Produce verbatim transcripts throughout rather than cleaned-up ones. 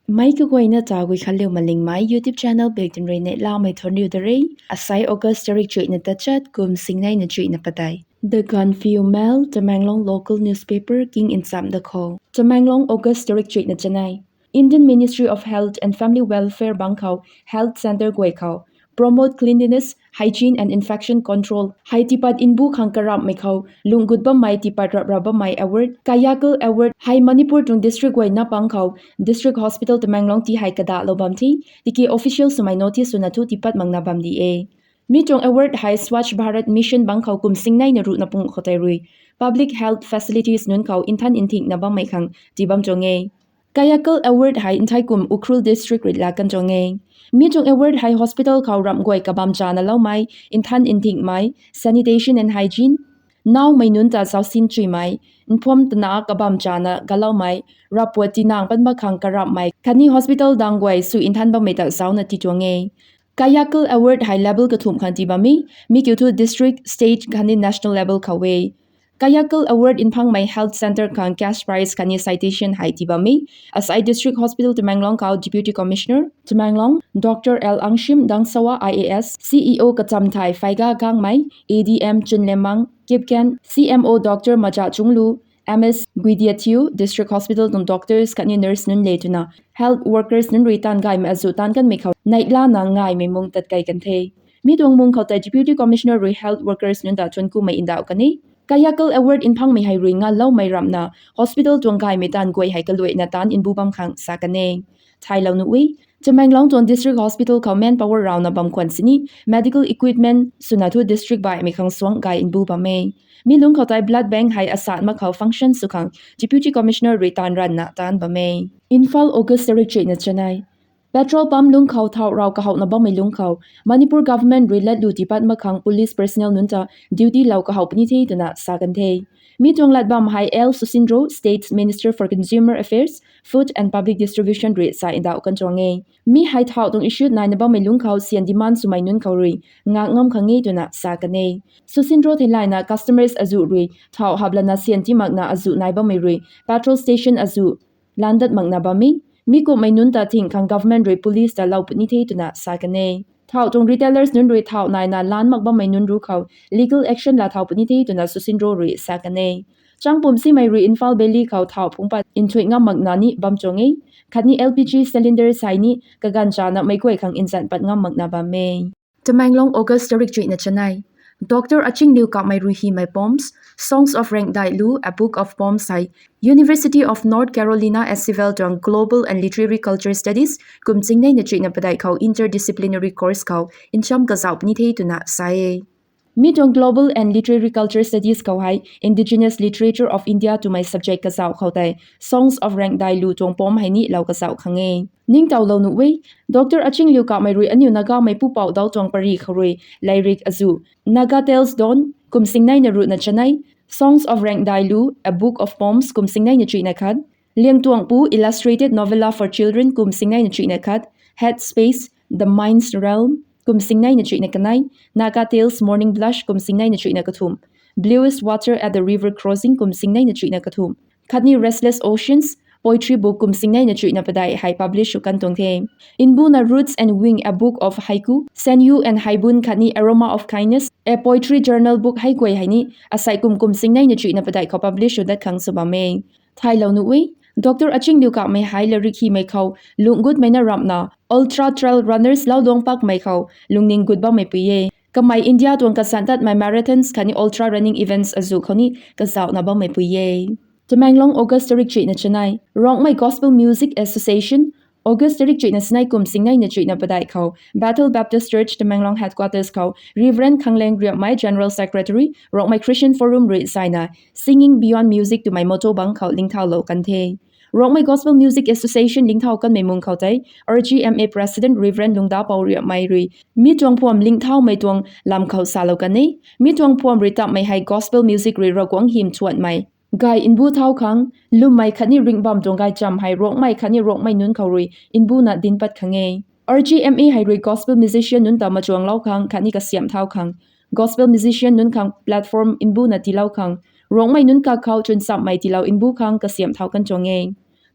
Mei kaguayna ta Guikhanliu Malingmei YouTube channel bak tun rui neihlamei thuanc riu da re. Asai August tarik chuihna tachat kum singneina chuihna padeih. The Gaanphiu Mail, Tamenglong local newspaper king nchamc da khou. Tamenglong, August tarik chuihna chanei. Indian Ministry of Health and Family Welfare bangc khou health centre guay khou promote cleanliness, hygiene and infection control hei tiipat nbu khang karamhmei khou lungh gut bammei tiipat rap ra bammei award, Kayakalp Award hei Manipur tuang district guayna pang khou District Hospital Tamenglong ti hei kadahlou bam the. Tiki official swmei notice swna thu tiipat makna bam di e. Mi tuang award hei Swachh Bharat Mission bangc khou kum singneina ruhna pung khoutei rui public health facilities nunc khou nthan nthingna bammei khang tii bam tuang e. Kayakalp Award hei nthei kum Ukhrul district rui laa kan tuang e. Mi tuang award hei hospital khou ramh guay kabam chana loumei, nthan nthingmei, sanitation and hygiene, naumei nunc ta zausin chuimei, nphuam tana kabam chana galoumei, ravpuat tinang pat mak khang karamhmei khatni hospital dang guay sw nthan bammei ta zauna tii tuang e. Kayakalp Award hei level kathumh khang tii bam e. Mi kiu thu district, state khatni national level khou e. Kayakalp Award nphangmei health centre khang cash prize khatni citation hei tii bam e. Asai District Hospital Tamenglong khou Deputy Commissioner Tamenglong Dr L Angshim Dangsawa I A S, C E O Kachamthai Phaiga Gangmei, A D M Chunlemang Kipgen, C M O Dr Maja Chunglu, M S Guidiathiu, District Hospital tuang doctors khatni nurse nunc le twna health workers nunc rui taanv gaymei azuh taanv kanmei khou neihlana ngaymei mung tat kei kan the. Mi tuang mung khou tei Deputy Commissioner rui health workers nunc ta thuanc kumei ndauh kan e. Kayakalp Award nphangmei hei rui nganloumei ramhna hospital tuang gaymei taanv guay hei kaluaina taanv nbu bam khang sa kan e. Thailou nuh e, Tamenglong tuang District Hospital khou manpower rauna bam khwan sini medical equipment swna thu district baihmei khang suang gay nbu bam e. Mi lungc khou tei blood bank hei asat mak khou function sw khang Deputy Commissioner rui taanv ranvna taanv bam e. Imphal, August tarik chuihna chanei. Petrol pump lungc khou thauh rau kahouna bammei lungc khou Manipur government rui latlu tiipat mak khang police personnel nunc ta duty lou kahow puni the twna sa kan the. Mi tuang lat bam hei L Susindro, State Minister for Consumer Affairs, Food and Public Distribution rui sa ndauh kan tuang e. Mi hei thauh tuang issue naina bammei lungc khou syan demand swmei nunc khou rui ngak ngam khang e twna sa kan e. Susindro theilayna customers azuh rui thauh haplana syan tii makna azuh nai bammei rui petrol station azuh landat makna bam e. Mi kumhmei nunc ta thing khang government rui police ta lou puni the twna sa kan e. Thauh tuang retailers nunc rui thauh naina lan mak bammei nunc ru khou legal action laa thau puni the twna Susindro rui sa kan e. Changpumc simei rui Imphal Valley khou thauh phungc pat nthuih ngam makna ni bam tuang e. Khatni L P G cylinder sei ni kaganv chana meic guay khang nzan pat ngam makna bam e. Tamenglong, August tarik chuihna chanei. Dr Achingliu Kapmei rui hymei poems, Songs of Rangdaihlu, A Book of Poems hei University of North Carolina at Sewell tuang Global and Literary Culture Studies kum singneina chuihna padeih khou interdisciplinary course khou ncham kazauh puni the twna sa e. Mi tuang Global and Literary Culture Studies khou hei Indigenous Literature of India twmei subject kazauh khou tei Songs of Rangdaihlu tuang poem hei ni lou kazauh khang e. Ningtowlou nuh e, Dr Achingliu Kapmei rui aniu Nagamei pupouc dau tuang pary khou rui lairik azuh, Naga Tales Dawn kum singneina ruhna chanei, Songs of Rangdaihlu, A Book of Poems kum singneina chuihna khat, Liangtuangpu Illustrated Novella for Children kum singneina chuihna khat, Headspace, The Mind's Realm kum singneina chuihna kanei, Naga Tales, Morning Blush kum singneina chuihna kathumh, Bluest Water at the River Crossing kum singneina chuihna kathumh, khatni Restless Oceans poetry book kum singneina chuihna padeih hei publish sw kan tuang the. Nbuna Roots and Wing, A Book of Haiku, Senyu and Haibun khatni Aroma of Kindness, a poetry journal book hei guay hei ni asei kum kum singneina chuihna padeih khou publish sw dat khang sw bam e. Thailou nuh e, Dr Achingliu Kapmei hei lairik hymei khou lungh gutmei na ramhna ultra trail runners louduang pakmei khou lungning gut bammei pui e. Kamei India tuang kazanc tatmei marathons khatni ultra running events azuh khou ni kazauhna bammei pui e. Tamenglong, August tarik chuihna chanei. Rongmei Gospel Music Association, August tarik chuihna chanei kum singneina chuihna padeih khou Bethel Baptist Church Tamenglong Headquarters khou Reverend Khangleng Riapmei, General Secretary, Rongmei Christian Forum rui zaina Singing Beyond Music twmei motto bangc khou lingthaulou kan the. Rongmei Gospel Music Association lingthau kanmei mung khou tei R G M A President Reverend Lungdapou Riapmei rui mi tuang phuam lingthaumei tuang lam khou salou kan e. Mi tuang phuam rui tapmei hei gospel music rui Ravguangc hym thuanmei gay nbu thau khang, lwmmei khatni ringh bam tuang gaychamv hei Rongmei khatni Rongmei nunc khou rui nbuna dinc pat khang e. R G M A hei rui gospel musician nunc ta machuanglou khang khatni kasiamh thau khang, gospel musician nunc khang platform nbuna tiilou khang, Rongmei nunc kakhou chwnchamhmei tiilou nbu khang kasiamh thau kan tuang e.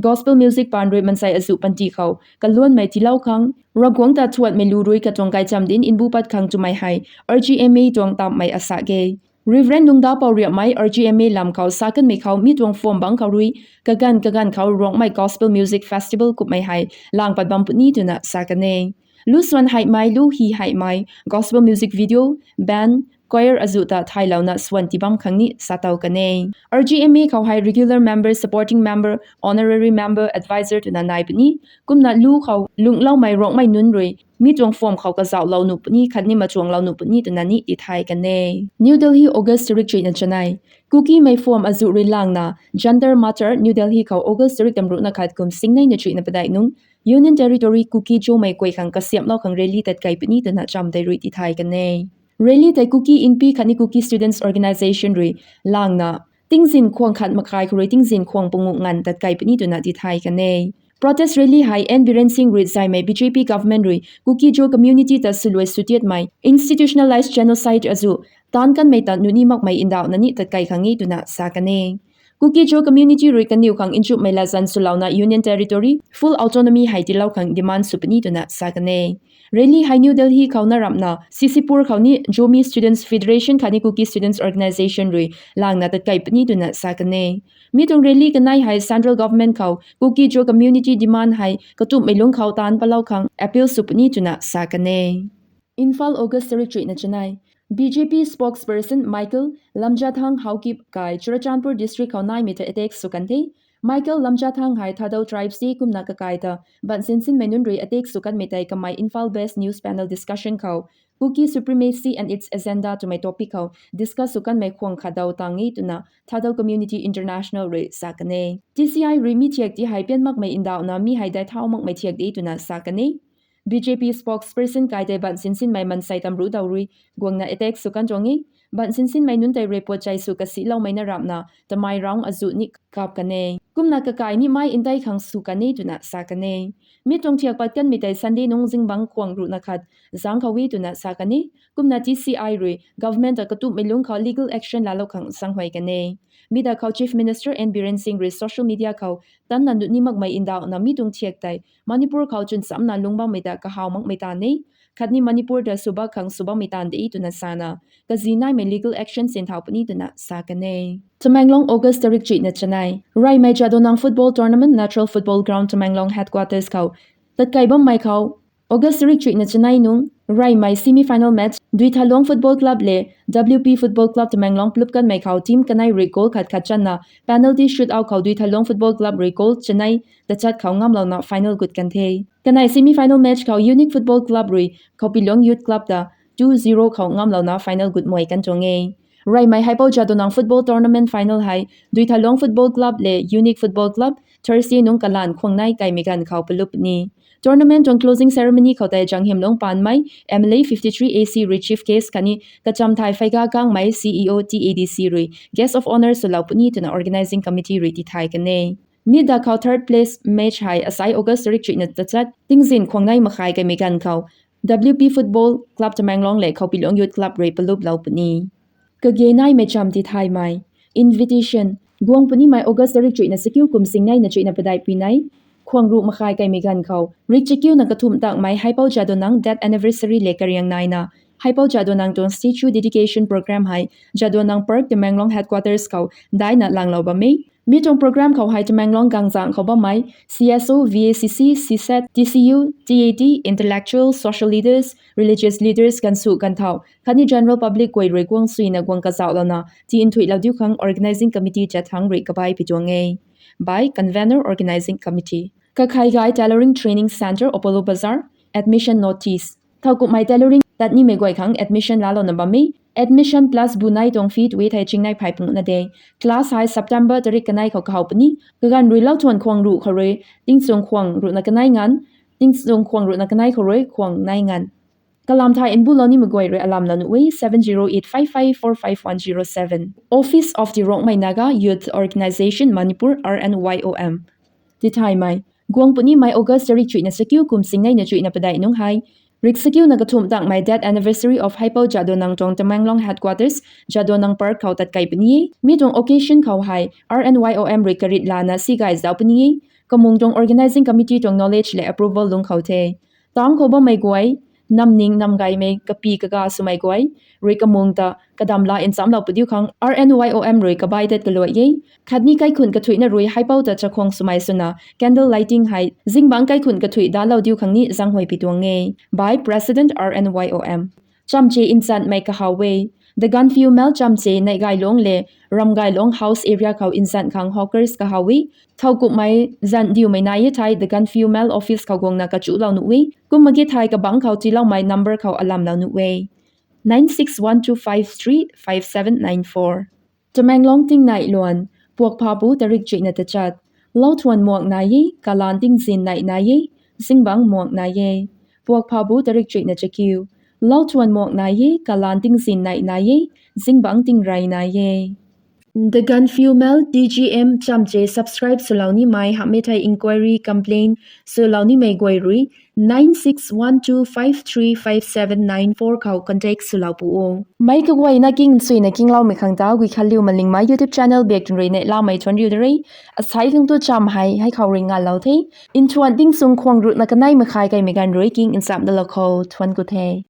Gospel music paan rui mansei azuh panty khou kaluanmei tiilou khang, Ravguangc ta thuanmei lu rui katuang kaicham dinc mbu pat khang twmei hei R G M A tuang tammei asa ge. Reverend Nungda Pouriamei R G M A lam khou sa kanmei khou mi tuang form bangc khou rui kaganv kaganv khou Rongmei Gospel Music Festival kummei hei lang pat bam puni twna sa kan e. Lu swan heimei, lu hy heimei, gospel music video, band, choir azuh ta thaylouna swan tii bam khang ni sa tow kan e. R G M A khou hei regular member, supporting member, honorary member, advisor twna nai puni. Kumna lu khou lungcloumei Rongmei nunc rui mi tuang form khou kazauhlou nuh puni khatni machuanglou nuh puni twna ni tithay kan e. New Delhi, August tarik chuihna chanei. Kukimei form azuh rui langna Jantar Mantar, New Delhi khou August tarik tamruhna khat kum singnei na chuihna padeih nung Union Territory Kuki-Zomei guay khang kasiamhlou khang rally tatkei puni twna cham tei rui tithay kan e. Rally tei Kuki Inpi khatni Kuki Students Organisation rui langna tingzin khwang khat makhai khou rui tingzin khwang panguh nganv tatkei puni twna tithay kan e. Protest rally hei N Biren Singh rui zaymei B J P government rui Kuki-Zo community ta swluai swtiatmei institutionalized genocide azuh taanc kanmei ta nuni makmei ndauhna ni tatkei khang e twna sa kan e. Kuki-Zo community rui kaniw khang nchumhmei latzan swlouna Union Territory full autonomy hei tiilou khang demand sw puni twna sa kan e. Rally hei New Delhi khou na ramhna C C Pur khou ni Zomi Students Federation khatni Kuki Students Organisation rui langna tatkei puni twna sa kan e. Mi tuang rally kanei hei central government khou Kuki-Zo community demand hei katumhmei lungc khou taanc patlou khang appeal sw puni twna sa kan e. Imphal, August tarik chuihna chanei. B J P spokesperson Michael Lamjathang Haokip kai Churachandpur district khou naimei ta attack sw kan the. Michael Lamjathang hei Thadou tribes ti kumna kakai ta bansinsinmei nunc rui attack sw kanmei tei kamei Imphal based news panel discussion khou Kuki supremacy and its agenda twmei topic khou discuss sw kanmei khwang khat daw tang e twna Thadou Community International rui sa kan e. T C I rui mi thiak ti hei pian makmei ndauhna mi hei dai thau makmei thiak de twna sa kan e. B J P spokesperson kai tei bansinsinmei mansei tamruh daw rui guangna attack sw kan tuang e. Bansinsinmei nunc tei report chai sw kasiloumei na ramhna tamei round azuh ni kap kan e. Kumna kakai ni mei ntei khang sw kan e twna sa kan e. Mi tuang thiak pat kanmei tei Sunday nung zingbangc khwang ruhna khat zangc khou e twna sa kan e. Kumna T C I rui government ta katumhmei lungc khou legal action laalou khang zanghuay kan e. Mi da khou Chief Minister N Biren Singh rui social media khou tanna nuni makmei ndauhna mi tuang thiak tei Manipur khou chwn chamna lungc bammei ta kahaw makmei taanv e. Khatni Manipur ta swbak khang sw bammei taanv de twna sana kazi naimei legal action sinthau puni twna sa kan e. Tamenglong, August tarik chuihna chanei. Reymei Jadonang Football Tournament Natural Football Ground Tamenglong Headquarters khou tatkei bammei khou August tarik chuihna chanei nung reymei semi final match Duithalong Football Club le W P Football Club Tamenglong plup kanmei khou team kanei rui goal khat khat channa penalty shootout khou Duithalong Football Club rui goal chanei tachat khou ngamlouna final gut kan the. Kanei semi final match khou Unique Football Club rui Khoupilong Youth Club ta two zero khou ngamlouna final gut muay kan tuang e. Reymei Haipou Jadonang Football Tournament final hei Duithalong Football Club le Unique Football Club Thursday nung kalanv khwang nei kaimei ganv khou palup ni. Tournament tuang closing ceremony khou tei Janghemlong Panmei M L A fifty three A C rui chief guest khatni Kachamthai Pheiga Kangmei C E O T A D C rui guest of honour swlou puni twna organising committee rui tithay kan e. Mi da khou third place match hei asai August tarik chuihna tachat tingzin khwang nei makhai kaimei ganv khou W P Football Club Tamenglong le Khoupilong Youth Club rui paluplou puni. Kage naimei cham tithaymei. Invitation. Guang punimei August tarik chuihna chakiu kum sing nei na chuihna padeih pui nei khwang ruh makhai kaimei ganv khou rik chakiuna kathumh takmei Haipou Jadonang death anniversary le kariang naina Haipou Jadonang tuang statue dedication program hei Jadonang Park Tamenglong headquarters khou daina langlou bam e. Mi tuang program khou hei Tamenglong gangzang khou bammei C S O, V A C C, C SET, T C U, T A T, intellectual, social leaders, religious leaders, gansu ganthau khatni general public guay rui guang suina guang kazauhlouna ti nthuihlou diu khang organising committee chat thangc rui kabai pi tuang e. By Convener, Organising Committee. Kakhai Gai Tailoring Training Centre, Apollo Bazar, admission notice. Thowkumhmei tailoring tat nimei guay khang admission laalouna bam e. Admission plus bu nei tuang fee twe thei chingnei phey pungna de. Class hei September tarik kanei khou kahaw puni. Kaganv rui lou thuan khwang ruh khou rui tingchung khwang ruhna kanei nganv, tingchung khwang ruhna kanei khou rui khwang nei nganv. Kalam thai nbulou nimei guay rui alamlou nuh e, seven zero eight five five four five one zero seven. Office of the Rongmei Naga Youth Organisation Manipur, R N Y O M. Tithaymei. Guang punimei August tarik chuihna chakiu kum sing nei na chuihna padeih nung hei rik chakiuna kathumh takmei death anniversary of Haipou Jadonang tuang Tamenglong headquarters Jadonang Park khou tatkei puni e. Mi tuang occasion khou hei R N Y O M rui karit lana si gay zauh puni e. kamung tuang organising committee tuang knowledge le approval lungc khou the. Tang khou bammei guay, namning namgaymei kapi kaga swmei guay rui kamung ta kadamla nchamlou padiu khang R N Y O M rui kabai tat kaluai e. Khatni kaikhun kathuihna rui haipou ta chakhwang swmei swna candle lighting hei zingbangc kaikhun kathuih dalou diu khang ni zaenghuay pi tuang e. By President R N Y O M. Chamche nzanmei kahaw e. The Gaanphiu Mail chamche Neihgaylong le Ramgaylong house area khou nzan khang hawkers kahaw e. Thowkumhmei zanc diumei nai e thei The Gaanphiu Mail office khou guangna kachuclou nuh e. Kumna ki thei kabangc khou tiiloumei number khou alamlou nuh e. Nine six one two five three five seven nine four. Tamenglong tingnai luan, puakphabu tarik chuihna tachat. Lauthuan muak nai e, kalan tingzin neih nai e, zingbangc muak nai e. Puakphabu tarik chuihna chakiu. Lauthuan muak nai e, kalan tingzin neih nai e, zingbangc tingrey nai e. The Gaanphiu Mail T G M chamche subscribe swlou nimei hamhmei thei inquiry complaint swlou nimei guay rui nine six one two five three five seven nine four khou contact swlou pu o. Meic kaguayna king nchuina kingloumei khang ta Guikhanliu Malingmei YouTube channel bak tun rui neihlamei thuanc riu da re. Asei khang tu cham hei hei khou rui nganlou the. Nthuan tingchung khwang ruhna kanei makhai kaimei ganv rui king nchamc dalou khou thuanc ku the.